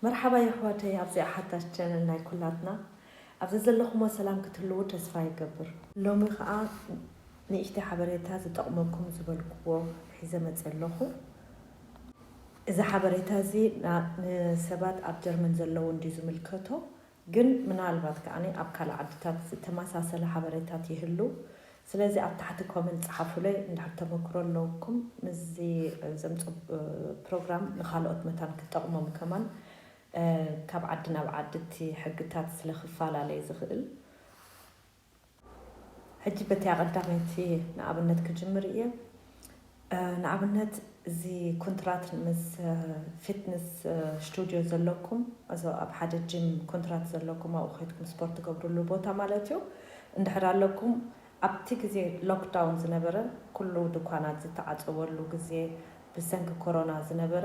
መርሓባ የሕዋተይ ኣብዚኣ ሓዳሽ ቻነል ናይ ኩላትና። ኣብዚ ዘለኹሞ ሰላም ክትህልዉ ተስፋ ይገብር። ሎሚ ኸኣ ንእሽተይ ሓበሬታ ዝጠቕመኩም ዝበልክዎ ሒዘ መጸ ኣለኹ። እዚ ሓበሬታ እዚ ንሰባት ኣብ ጀርመን ዘለዉ እንድዩ ዝምልከቶ፣ ግን ምናልባት ከኣ ኣብ ካልእ ዓድታት ዝተመሳሰለ ሓበሬታት ይህሉ። ስለዚ ኣብ ታሕቲ ኮመንት ጸሓፉለይ፣ እንድሕር ተመክሮ ኣለውኩም ምስዚ ዘምጽኦ ፕሮግራም ንኻልኦት መታን ክጠቕሞም ከማን ካብ ዓዲ ናብ ዓዲ እቲ ሕግታት ስለ ክፈላለይ ዝኽእል። ሕጂ በቲ ኣቐዳመይቲ ንኣብነት ክጅምር እየ። ንኣብነት እዚ ኩንትራት ምስ ፊትነስ ስቱድዮ ዘለኩም፣ እዚ ኣብ ሓደ ጂም ኩንትራት ዘለኩም ኣብኡ ከይድኩም ስፖርት ትገብርሉ ቦታ ማለት እዩ። እንድሕር ኣለኩም ኣብቲ ግዜ ሎክዳውን ዝነበረ ኩሉ ድኳናት ዝተዓጸወሉ ግዜ ብሰንኪ ኮሮና ዝነበረ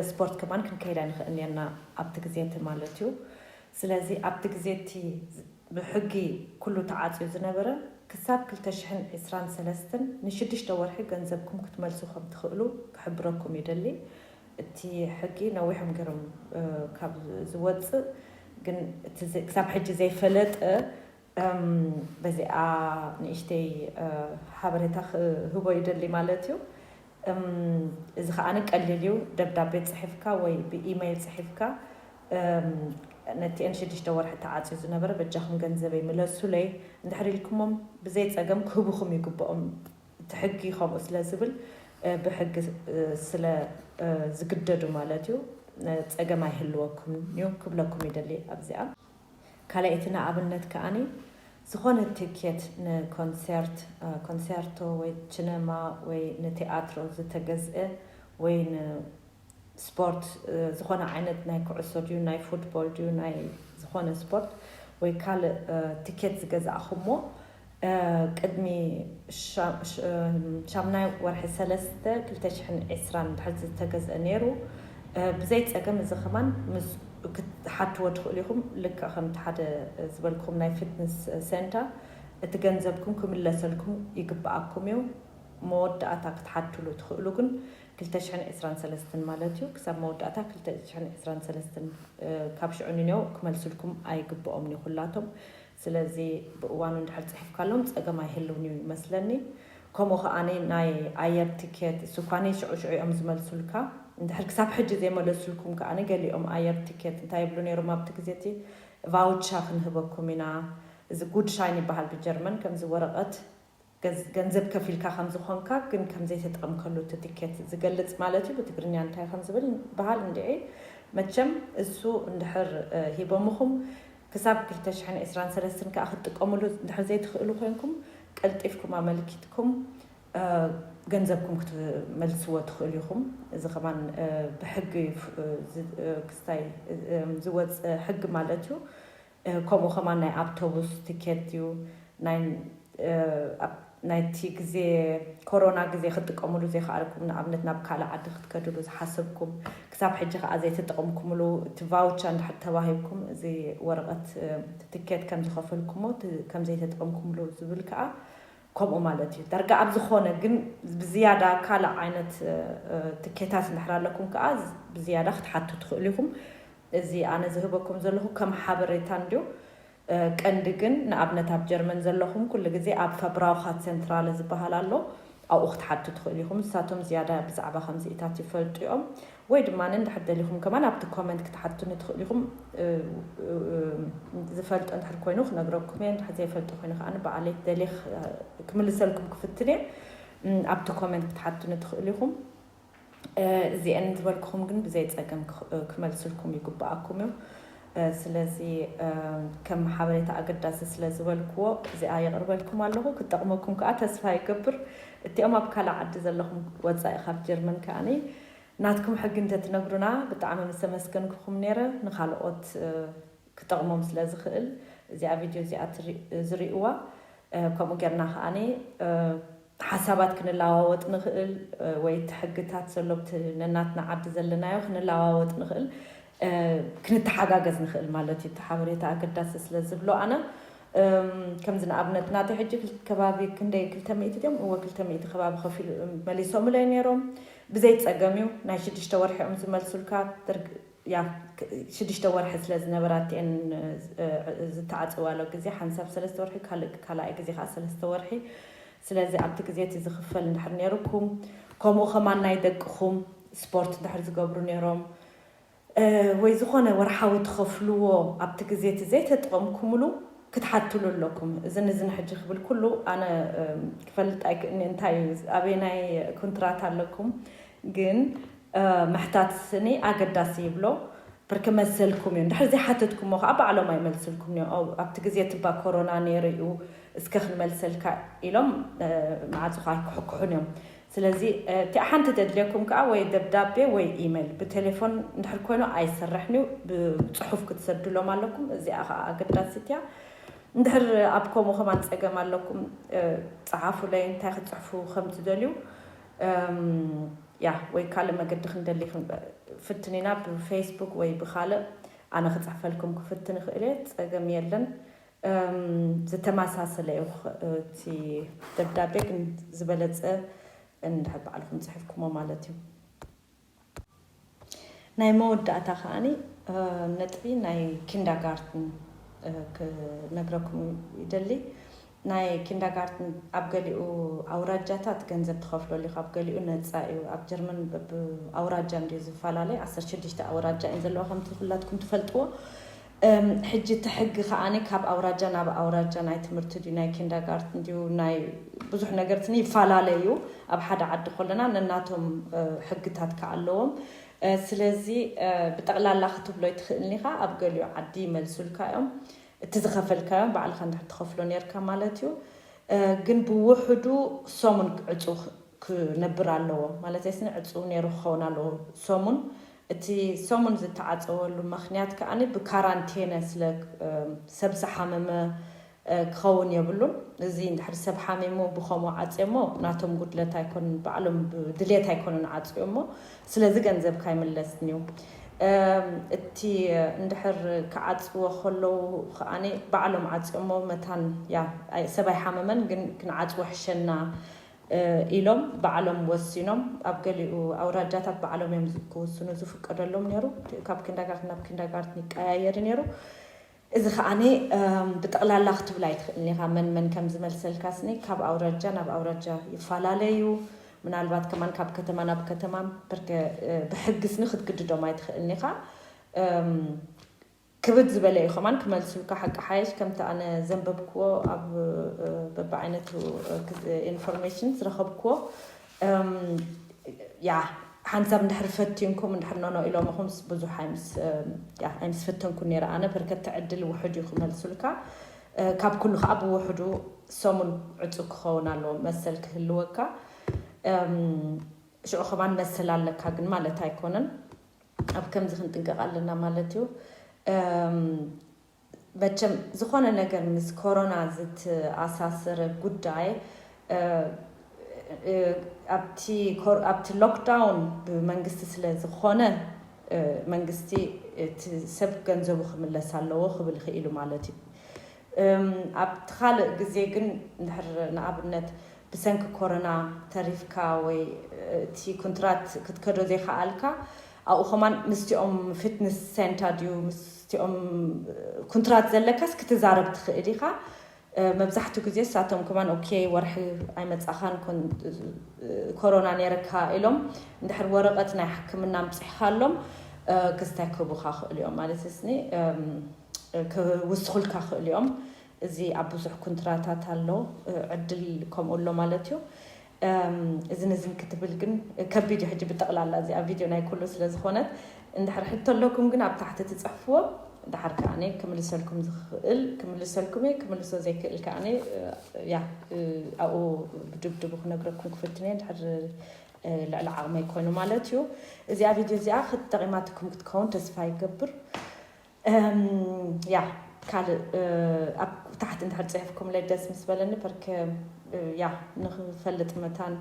ስፖርት ከማን ክንከይድ ኣይንኽእል ነርና ኣብቲ ግዜ እቲ ማለት እዩ። ስለዚ ኣብቲ ግዜ እቲ ብሕጊ ኩሉ ተዓጽዩ ዝነበረ ክሳብ ክልተ ሽሕን ዕስራን ሰለስተን ንሽዱሽተ ወርሒ ገንዘብኩም ክትመልሱ ከም ትኽእሉ ክሕብረኩም ይደሊ። እቲ ሕጊ ነዊሖም ገይሮም ካብ ዝወጽእ ግን ክሳብ ሕጂ ዘይፈለጠ በዚኣ ንእሽተይ ሓበሬታ ክህቦ ይደሊ ማለት እዩ። እዚ ከኣ ቀሊል እዩ። ደብዳቤ ጽሒፍካ ወይ ብኢመይል ጽሒፍካ ነቲ ኤን ሽዱሽተ ወርሒ ተዓጽዩ ዝነበረ በጃኹም ገንዘበይ ምለሱለይ እንድሕር ኢልኩሞም ብዘይ ጸገም ክህቡኹም ይግብኦም። እቲ ሕጊ ከምኡ ስለ ዝብል ብሕጊ ስለ ዝግደዱ ማለት እዩ ጸገም ኣይህልወኩም እዩ ክብለኩም ይደሊ ኣብዚኣ። ካልኣይቲ ንኣብነት ከኣኒ ዝኾነ ትኬት ንኮንሰርት፣ ኮንሰርቶ ወይ ችነማ ወይ ንቲኣትሮ ዝተገዝአ ወይ ንስፖርት ዝኾነ ዓይነት ናይ ኩዕሶ ድዩ ናይ ፉትቦል ድዩ ናይ ዝኾነ ስፖርት ወይ ካልእ ትኬት ዝገዛእኹሞ ቅድሚ ሻምናይ ወርሒ ሰለስተ ክልተ ሽሕን ዕስራን ድሕር ዝተገዝአ ነይሩ ብዘይ ጸገም እዚ ከማን ምስ ክትሓትዎ ትኽእሉ ኢኹም። ልክዕ ከምቲ ሓደ ዝበልኩም ናይ ፊትነስ ሴንተር እቲ ገንዘብኩም ክምለሰልኩም ይግብኣኩም እዩ። መወዳእታ ክትሓትሉ ትኽእሉ ግን ክልተ ሽሕን ዕስራን ሰለስተን ማለት እዩ። ክሳብ መወዳእታ ክልተ ሽሕን ዕስራን ሰለስተን ካብ ሽዑ ንኔው ክመልስልኩም ኣይግብኦም እዩ ኩላቶም። ስለዚ ብእዋኑ እንድሕር ጽሒፍካሎም ጸገም ኣይህልውን እዩ ይመስለኒ። ከምኡ ከኣ ናይ ኣየር ቲኬት እሱ እኳ ሽዑ ሽዑ እዮም ዝመልሱልካ። እንድሕር ክሳብ ሕጂ ዘይመለሱልኩም ከኣ ገሊኦም ኣየር ቲኬት እንታይ ይብሉ ነይሮም ኣብቲ ግዜ እቲ ቫውቻ ክንህበኩም ኢና፣ እዚ ጉድሻይን ይበሃል ብጀርመን፣ ከምዚ ወረቐት ገንዘብ ከፊልካ ከም ዝኾንካ ግን ከም ዘይተጠቐምከሉ እቲ ቲኬት ዝገልጽ ማለት እዩ። ብትግርኛ እንታይ ከም ዝብል በሃል እንድዒ። መቸም እሱ እንድሕር ሂቦምኹም ክሳብ ክልተ ሽሕን ዕስራን ሰለስተን ከኣ ክትጥቀምሉ እንድሕር ዘይትኽእሉ ኮይንኩም ቀልጢፍኩም ኣመልኪትኩም ገንዘብኩም ክትመልስዎ ትኽእሉ ኢኹም። እዚ ከማን ብሕጊ ክስታይ ዝወፅእ ሕጊ ማለት እዩ። ከምኡ ከማን ናይ ኣውቶቡስ ትኬት እዩ። ናይ ናይቲ ግዜ ኮሮና ግዜ ክትጥቀምሉ ዘይከኣልኩም ንኣብነት ናብ ካልእ ዓዲ ክትከድሉ ዝሓሰብኩም ክሳብ ሕጂ ከዓ ዘይተጠቐምኩምሉ እቲ ቫውቻ እንድሕር ተዋሂብኩም እዚ ወረቐት ትኬት ከም ዝኸፈልኩሞ ከም ዘይተጠቐምኩምሉ ዝብል ከዓ ከምኡ ማለት እዩ። ዳርጋ ኣብ ዝኾነ ግን ብዝያዳ ካልእ ዓይነት ትኬታት እንድሕር ኣለኩም ከዓ ብዝያዳ ክትሓቱ ትኽእሉ ኢኹም። እዚ ኣነ ዝህበኩም ዘለኹ ከም ሓበሬታ እንድዩ። ቀንዲ ግን ንኣብነት ኣብ ጀርመን ዘለኹም ኩሉ ግዜ ኣብ ፈብራውኻ ሴንትራለ ዝበሃል ኣሎ ኣብኡ ክትሓቱ ትኽእሉ ኢኹም። ንሳቶም ዝያዳ ብዛዕባ ከምዚኢታት ይፈልጡ እዮም። ወይ ድማ እንድሕር ደሊኹም ከማን ኣብቲ ኮመንት ክትሓቱኒ ትኽእሉ ኢኹም። ዝፈልጦ እንድሕር ኮይኑ ክነግረኩም እየ። እንድሕር ዘይፈልጦ ኮይኑ ከዓ በዓለይ ደልየ ክምልሰልኩም ክፍትን እየ። ኣብቲ ኮመንት ክትሓቱኒ ትኽእሉ ኢኹም። እዚአን ዝበልኩኹም ግን ብዘይ ጸገም ክመልስልኩም ይግብኣኩም እዩ። ስለዚ ከም ሓበሬታ ኣገዳሲ ስለ ዝበልክዎ እዚኣ የቕርበልኩም ኣለኹ። ክጠቕመኩም ከዓ ተስፋ ይገብር። እቲኦም ኣብ ካልእ ዓዲ ዘለኹም ወጻኢ ካብ ጀርመን ከኣኒ ናትኩም ሕጊ እንተትነግሩና ብጣዕሚ ምሰመስገንኩኹም ነይረ። ንኻልኦት ክጠቕሞም ስለ ዝኽእል እዚኣ ቪድዮ እዚኣ ዝርእዋ ከምኡ ጌርና ከኣኒ ሓሳባት ክንለዋወጥ ንኽእል ወይ እቲ ሕግታት ዘሎ ነናትና ዓዲ ዘለናዮ ክንለዋወጥ ንኽእል ክንተሓጋገዝ ንኽእል ማለት እዩ። እቲ ሓበሬታ ኣገዳሲ ስለ ዝብሎ ኣነ ከምዚ ንኣብነት ናተይ ሕጂ ከባቢ ክንደይ ክልተ ሚእቲ ድዮም እወ ክልተ ሚእቲ ከባቢ ከፊሉ መሊሶምለይ ነይሮም። ብዘይ ጸገም እዩ ናይ ሽዱሽተ ወርሒ እዮም ዝመልሱልካ። ያ ሽዱሽተ ወርሒ ስለ ዝነበራትኤን ዝተዓፀዋሎ ግዜ ሓንሳብ ሰለስተ ወርሒ፣ ካልእ ካልኣይ ግዜ ከዓ ሰለስተ ወርሒ። ስለዚ ኣብቲ ግዜ እቲ ዝኽፈል እንድሕር ነይርኩም፣ ከምኡ ከማን ናይ ደቅኹም ስፖርት እንድሕር ዝገብሩ ነይሮም ወይ ዝኾነ ወርሓዊ ትኸፍልዎ ኣብቲ ግዜ እቲ ዘይተጠቐምኩምሉ ክትሓትሉ ኣለኩም። እዝን እዝን ሕጂ ክብል ኩሉ ኣነ ክፈልጥ ኣይክእልኒ። እንታይ እዩ ኣበይ ናይ ኮንትራት ኣለኩም? ግን ምሕታት ስኒ ኣገዳሲ ይብሎ። ብርክ መሰልኩም እዩ። እንድሕር ዘይሓተትኩሞ ከዓ ባዕሎም ኣይመልስልኩም እዮም። ኣብቲ ግዜ ትባ ኮሮና ነይሩ እዩ፣ እስከ ክንመልሰልካ ኢሎም ማዕፁኻ ኣይክሕኩሑን እዮም። ስለዚ እቲኣ ሓንቲ ተድልየኩም ከዓ ወይ ደብዳቤ ወይ ኢሜል፣ ብቴሌፎን እንድሕር ኮይኑ ኣይሰርሕን እዩ፣ ብፅሑፍ ክትሰድሎም ኣለኩም። እዚኣ ከዓ ኣገዳሲት እያ። እንድሕር ኣብ ከምኡ ከማን ፀገም ኣለኩም፣ ፀሓፉለይ እንታይ ክትፅሕፉ ከም ትደልዩ። ያ ወይ ካልእ መገዲ ክንደሊ ፍትን ኢና፣ ብፌስቡክ ወይ ብካልእ ኣነ ክፅሕፈልኩም ክፍትን ይኽእል እየ፣ ፀገም የለን። ዝተመሳሰለ እዩ እቲ ደብዳቤ፣ ግን ዝበለፀ እንድሕር ባዕልኹም ፅሒፍኩሞ ማለት እዩ። ናይ መወዳእታ ከዓኒ ነጥቢ ናይ ኪንዳጋርትን ክነግረኩም ይደሊ። ናይ ኪንዳጋርትን ኣብ ገሊኡ ኣውራጃታት ገንዘብ ትኸፍለሉ ኢኻ፣ ኣብ ገሊኡ ነፃ እዩ። ኣብ ጀርመን ብኣውራጃ እንድዩ ዝፈላለ፣ ዓሰርተ ሽዱሽተ ኣውራጃ እየን ዘለዋ ከምቲ ኩላትኩም ትፈልጥዎ። ሕጂ እቲ ሕጊ ከዓኒ ካብ ኣውራጃ ናብ ኣውራጃ ናይ ትምህርቲ ድዩ ናይ ኪንዳጋርትን ድዩ ናይ ብዙሕ ነገር ትኒ ይፈላለ እዩ። ኣብ ሓደ ዓዲ ከለና ነናቶም ሕግታት ከ ኣለዎም። ስለዚ ብጠቕላላ ክትብሎ ይትኽእልኒ ኢኻ፣ ኣብ ገሊኡ ዓዲ ይመልሱልካ እዮም። እቲ ዝኸፈልካዮም ባዕልኻ እንድሕር ትኸፍሎ ነርካ ማለት እዩ። ግን ብውሕዱ ሰሙን ዕፁ ክነብር ኣለዎ ማለት ስኒ ዕፁ ነይሩ ክኸውን ኣለዎ ሰሙን። እቲ ሰሙን ዝተዓፀወሉ ምክንያት ከዓኒ ብካራንቴነ ስለ ሰብ ዝሓመመ ክኸውን የብሉን። እዚ እንድሕር ሰብ ሓሚሙ ብኸምኡ ዓፅዮሞ ናቶም ጉድለት ኣይኮኑን፣ ባዕሎም ድሌት ኣይኮኑን ዓፅዮሞ። ስለዚ ገንዘብ ካይምለስን እዩ። እቲ እንድሕር ክዓፅዎ ከለዉ ከዓኒ ባዕሎም ዓፅዮሞ መታን ያ ሰብ ኣይሓመመን ግን ክንዓፅዎ ሕሸና ኢሎም ባዕሎም ወሲኖም። ኣብ ገሊኡ ኣውራጃታት ባዕሎም እዮም ክውስኑ ዝፍቀደሎም ነይሩ። ካብ ኪንዳጋርትን ናብ ኪንዳጋርትን ይቀያየር ነይሩ። እዚ ከዓኒ ብጠቕላላ ክትብል ኣይትኽእልን ኢኻ። መን መን ከም ዝመልሰልካ ስኒ ካብ ኣውራጃ ናብ ኣውራጃ ይፈላለዩ። ምናልባት ከማን ካብ ከተማ ናብ ከተማ ብርገ ብሕጊ ስኒ ክትግድዶም ኣይትኽእልን ኢኻ። ክብድ ዝበለ እዩ ከማን ክመልሱልካ ሓቂ ሓየሽ። ከምቲ ኣነ ዘንበብክዎ ኣብ በብዓይነቱ ኢንፎርሜሽን ዝረኸብክዎ ያ ሓንሳብ እንድሕር ፈቲንኩም እንድሕር ኖኖ ኢሎምኹምስ ብዙሕ ኣይምስ ፈተንኩ ነይረ ኣነ። በርከት ዕድል ውሕድ እዩ ክመልሱልካ። ካብ ኩሉ ከዓ ብውሕዱ ሰሙን ዕፁ ክኸውን ኣለዎ መሰል ክህልወካ። ሽዑ ከማን መሰል ኣለካ ግን ማለት ኣይኮነን። ኣብ ከምዚ ክንጥንቀቕ ኣለና ማለት እዩ። መቸም ዝኾነ ነገር ምስ ኮሮና ዝተኣሳሰረ ጉዳይ ኣብቲ ሎክዳውን ብመንግስቲ ስለ ዝኾነ መንግስቲ እቲ ሰብ ገንዘቡ ክምለስ ኣለዎ ክብል ክኢሉ ማለት እዩ። ኣብቲ ካልእ ግዜ ግን እንድሕር ንኣብነት ብሰንኪ ኮሮና ተሪፍካ ወይ እቲ ኩንትራት ክትከዶ ዘይከኣልካ ኣብኡ ከማን ምስቲኦም ፊትነስ ሴንተር ድዩ ምስቲኦም ኩንትራት ዘለካስ ክትዛረብ ትኽእል ኢኻ። መብዛሕትኡ ግዜ እሳቶም ከማን ኦኬ ወርሒ ኣይመጻኻን ኮሮና ነይርካ ኢሎም እንድሕር ወረቐት ናይ ሕክምና ኣምጺሕካሎም ክስታይ ክህቡኻ ክእሉ እዮም ማለት ስኒ ክውስኹልካ ክእሉ እዮም። እዚ ኣብ ብዙሕ ኩንትራታት ኣሎ ዕድል ከምኡ ኣሎ ማለት እዩ። እዝን እዝን ክትብል ግን ከቢድ እዩ። ሕጂ ብጠቕላላ እዚኣ ቪድዮ ናይ ኩሉ ስለ ዝኾነት እንድሕር ሕቶ ኣለኩም ግን ኣብ ታሕቲ ትፅሕፍዎ። ድሓር ከዓኒ ክምልሰልኩም ዝኽእል ክምልሰልኩም እየ፣ ክምልሶ ዘይክእል ከዓኒ ያ ኣብኡ ብድብድቡ ክነግረኩም ክፍትን እየ። ድሕር ልዕሊ ዓቕመይ ኮይኑ ማለት እዩ። እዚኣ ቪድዮ እዚኣ ክትጠቂማትኩም ክትከውን ተስፋ ይገብር። ያ ካልእ ኣብ ታሕቲ እንድሕር ፅሒፍኩምለይ ደስ ምስ በለኒ በርከ ያ ንክፈልጥ መታን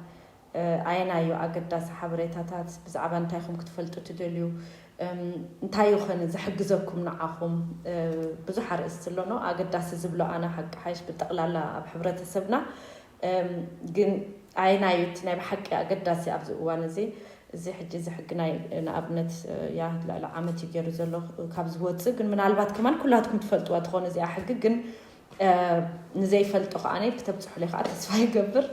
ኣየናዩ ኣገዳሲ ሓበሬታታት ብዛዕባ እንታይ ኢኹም ክትፈልጡ ትደልዩ? እንታይ ይኾን ዝሕግዘኩም ንዓኹም? ብዙሕ ኣርእስቲ ኣሎ ኖ ኣገዳሲ ዝብሎ ኣነ ሓቂ ሓይሽ ብጠቕላላ ኣብ ሕብረተሰብና ግን ኣየናዩ እቲ ናይ ብሓቂ ኣገዳሲ ኣብዚ እዋን እዚ እዚ ሕጂ እዚ ሕጊ ናይ ንኣብነት ያ ልዕሊ ዓመት እዩ ገይሩ ዘሎ ካብ ዝወፅእ ግን ምናልባት ከማን ኩላትኩም ትፈልጥዋ ትኾኑ እዚኣ ሕጊ ግን ንዘይፈልጦ ከዓነ ክተብፅሑለይ ከዓ ተስፋ ይገብር።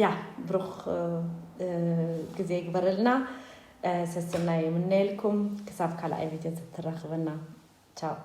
ያ ብሩኽ ግዜ ይግበረልና። ሰስና የምነየልኩም። ክሳብ ካልኣይ ቪድዮ ትራኽበና። ቻው።